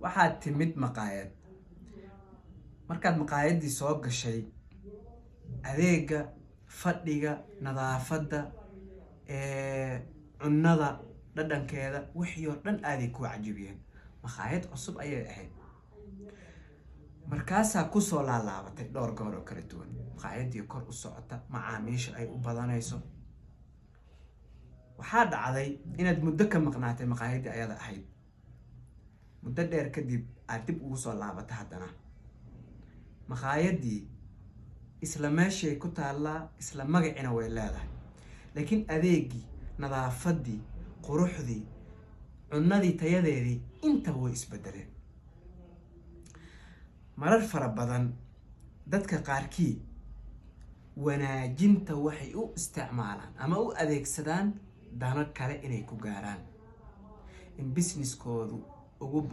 Waxaad timid maqaayad. Markaad maqaayaddii soo gashay, adeega, fadhiga, nadaafadda, cunnada dhadhankeeda, wixii oo dhan aaday kuu cajibiyeen. Maqaayad cusub ayay ahayd. Markaasaa kusoo laalaabatay dhowr goor oo kala duwan. Maqaayaddii kor u socota, macaamiisha ay u badanayso. Waxaa dhacday inaad muddo ka maqnaatay maqaayaddii ayada ahayd. Muddo dheer kadib aad dib ugu soo laabatay haddana. Maqaayaddii isla meeshay ku taallaa, isla magacina way leedahay, laakiin adeegii, nadaafaddii, quruxdii, cunnadii tayadeedii, intaba way isbedeleen. Marar fara badan dadka qaarkii wanaajinta waxay u isticmaalaan ama u adeegsadaan dano kale inay ku gaaraan in businesskoodu ugu